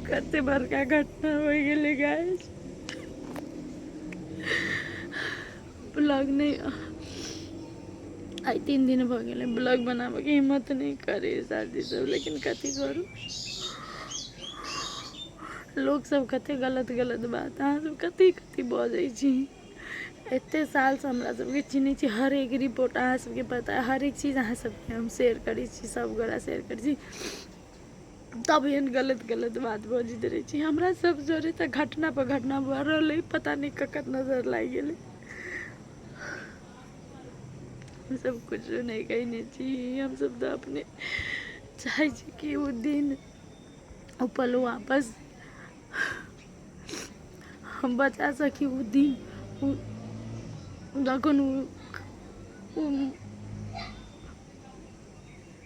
कते बड़का घटना होइ गेलै गाइस। ब्लॉग नहि, आइ 3 दिन भऽ गेलै ब्लॉग बनाबऽके हिम्मत नहि करै शादी सब, लेकिन कथी करू, लोक सब कते गलत गलत बात, अहाँ सब कथी कथी बजै छी। एते सालसँ हमरा सबके चिन्है छी, हर एक रिपोर्ट अहाँ सबके पता, हर एक चीज अहाँ सबके हम शेयर करै छी, सब गोरा शेयर करै छी, तब एहन गलत गलत बात बजैत रहै छी। हमरा सब जरे तऽ घटना पर घटना भऽ रहल अइ, पता नहि ककर नजर लागि गेलै। हमसब कुछो नहि कहने छी, हमसब तऽ अपने चाहै छी कि ओ दिन ओ पल वापस हम बचा सकी। ओ दिन ओ जखन ओ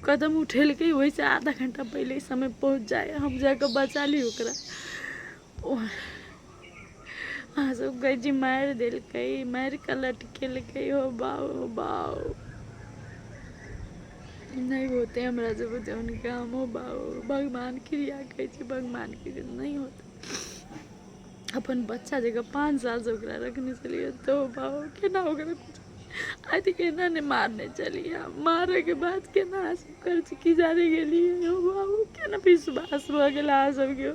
कदम उठेलकै ओहिसँ आधा घण्टा पहिले समय पहुँच जाइ, हम जाकऽ बचा ली ओकरा। ओ अहाँ सब कहै छी मारि देलकै, मारि कऽ लटकेलकै। हो बाउ, हो बाउ, नहि होतै हमरा सब बुते हुनका हम। हो बाउ, भगवान क्रिया कहै छी, भगवान क्रिया नहि होतै। अपन बच्चा जकाँ 5 सालसँ ओकरा रखने छलियै, तऽ बाबू केना ओकरा कुछ आइ तक एना नहि मारने छलियै। मारैके बाद केना अहाँ सब करै छी की जाने गेलियै। यौ बाबू, केना विश्वास भऽ गेल अहाँ सबके?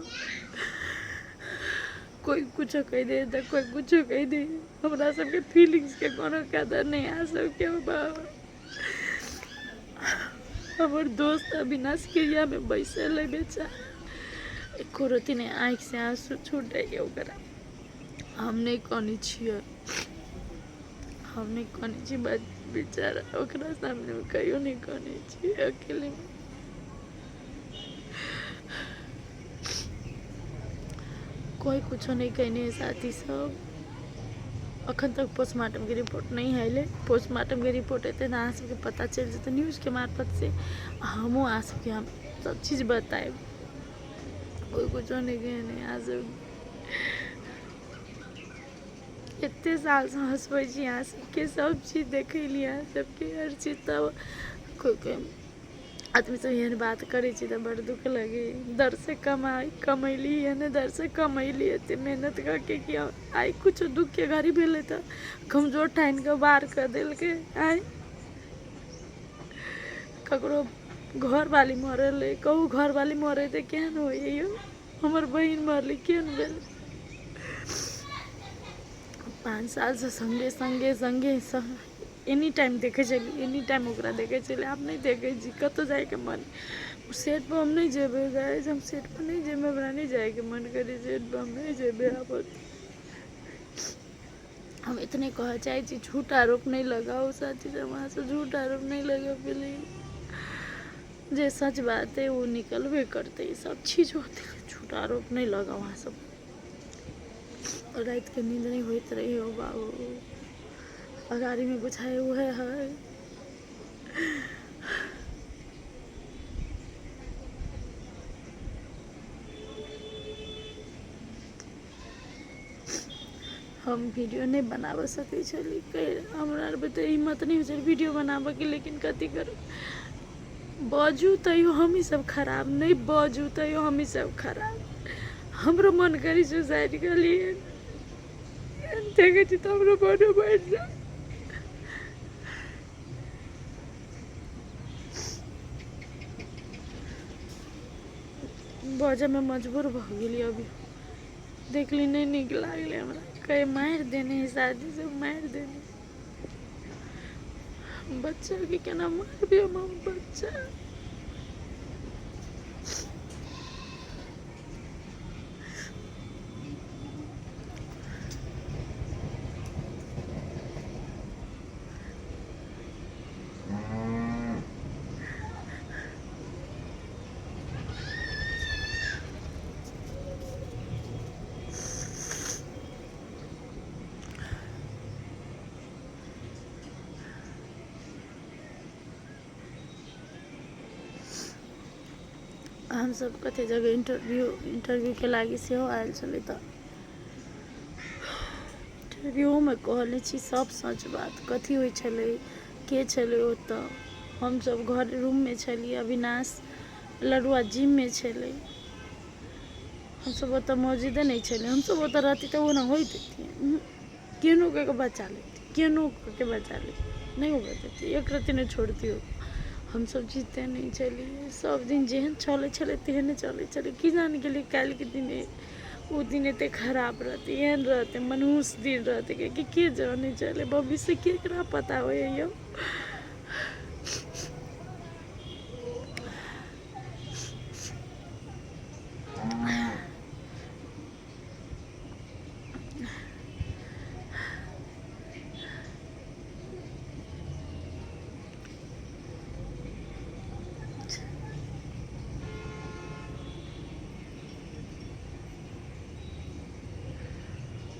कोइ कुछो कहि दे तऽ कोइ कुछो कहि दे, हमरा सबके फीलिंग्सके कोनो कदर नहि अहाँ सबके। बाबू, हमर दोस्त अविनाश क्रियामे बैसल अइ बेचारा, एको रत्ती नहि आँखिसँ आँसू छूटैए ओकरा। हम नहि कनै छियै, हम नहि कनै छी, बेचारा ओकरा सामनेमे कहियो नहि कनै छियै अकेलेमे। कोइ कुछो नहि कयने हइ साथी सब। अखन तक पोस्टमार्टमके रिपोर्ट नहि आयल अइ। पोस्टमार्टमके रिपोर्ट एतै तऽ अहाँ सबके पता चलि जेतै न्यूजके मार्फतसँ, हमहूँ अहाँ सबके हम सब चीज बतायब। कोइ कुछो नहि कयने। अहाँ सब एते सालसँ हँसबै छी अहाँ सबके, सब चीज देखेली अहाँ सबके हर चीज, तब कोइ कोइ आदमी सब एहन बात करै छै तऽ बड़ दुःख लगैए। दरसँ कमाइ कमैली, एहने दरसँ कमैली एते मेहनत कऽ के कि आइ कुछो दुःखके घड़ी भेलै तऽ कमजोर ठानि कऽ बाहर कऽ देलकै। आइ ककरो घरवाली मरल अइ, कहू घरवाली मरै तऽ केहन होइए यौ? हमर बहिन मरलै, केहन भेल? 5 सालसँ सङ्गे सङ्गे सङ्गे एनी टाइम देखै छलियै, एनी टाइम ओकरा देखै छलियै, आब नहि देखै छी। कतहु जाइके मन सेटपर हम नहि जेबै गाइज, हम सेटपर नहि जेबै, हमरा नहि जाइके मन करै सेटपर, हम नहि जेबै आब। हम इतने कहऽ चाहै छी, झूठ आरोप नहि लगाउ साथी सब, अहाँसँ झूठ आरोप नहि लगाउ प्लीज। जे सच बात अइ ओ निकलबे करतै, सब चीज होतै, झूठ आरोप नहि लगाउ अहाँ सब। रातिके नींद नहि होइत रहै हौ बाबू, अगाड़ीमे बुझाइ उएह हइ। हम वीडियो नहि बनाबऽ सकै छली, हमरा आर बुते हिम्मत नहि होइ छलै वीडियो बनाबऽके, लेकिन कथी करू? बाजू तैयो हमही सब खराब, नहि बाजू तैयो हमही सब खराब। हमरो मन करै सुसाइड कऽ लिए, देखै छी तऽ हमरो मनो बढ़ि जाय। बजऽमे मजबूर भऽ गेलियै। अभी देखली नहि नीक लागलै हमरा, कहै मारि देने है शादी सब, मारि देने बच्चाके, केना मारबै हम बच्चा? हमसब कते जगह इंटरव्यूके लागि सेहो आयल छलै, तऽ इंटरव्यूओमे कहने छी सब सच बात, कथी होइ छलै, के छलै ओतऽ। हमसब घर रूममे छलियै, अविनाश लडुआ जिममे छलै। हमसब ओतऽ मौजूदे नहि छलियै। हमसब ओतऽ रहती तऽ ओना होइत देतियै, केहनो कऽ कऽ बचा लेती, केहनो कऽ के बचा लेती, नहि होबऽ देती, एक रत्ती नहि छोड़ती ओ। हमसब जीते नहि छलियै। सब दिन जेहन चलै छलै तेहने चलै छलै। की जाने गेलियै काल्हिके दिन ओ दिन एते खराब रहतै, एहन रहतै, मनहूस दिन रहतै। कियाकि के जानै छलै भविष्य, केकरा पता होइए यौ?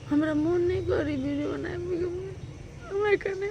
हमरा मोन नहि करै वीडियो बनाबैके, हमरा कने।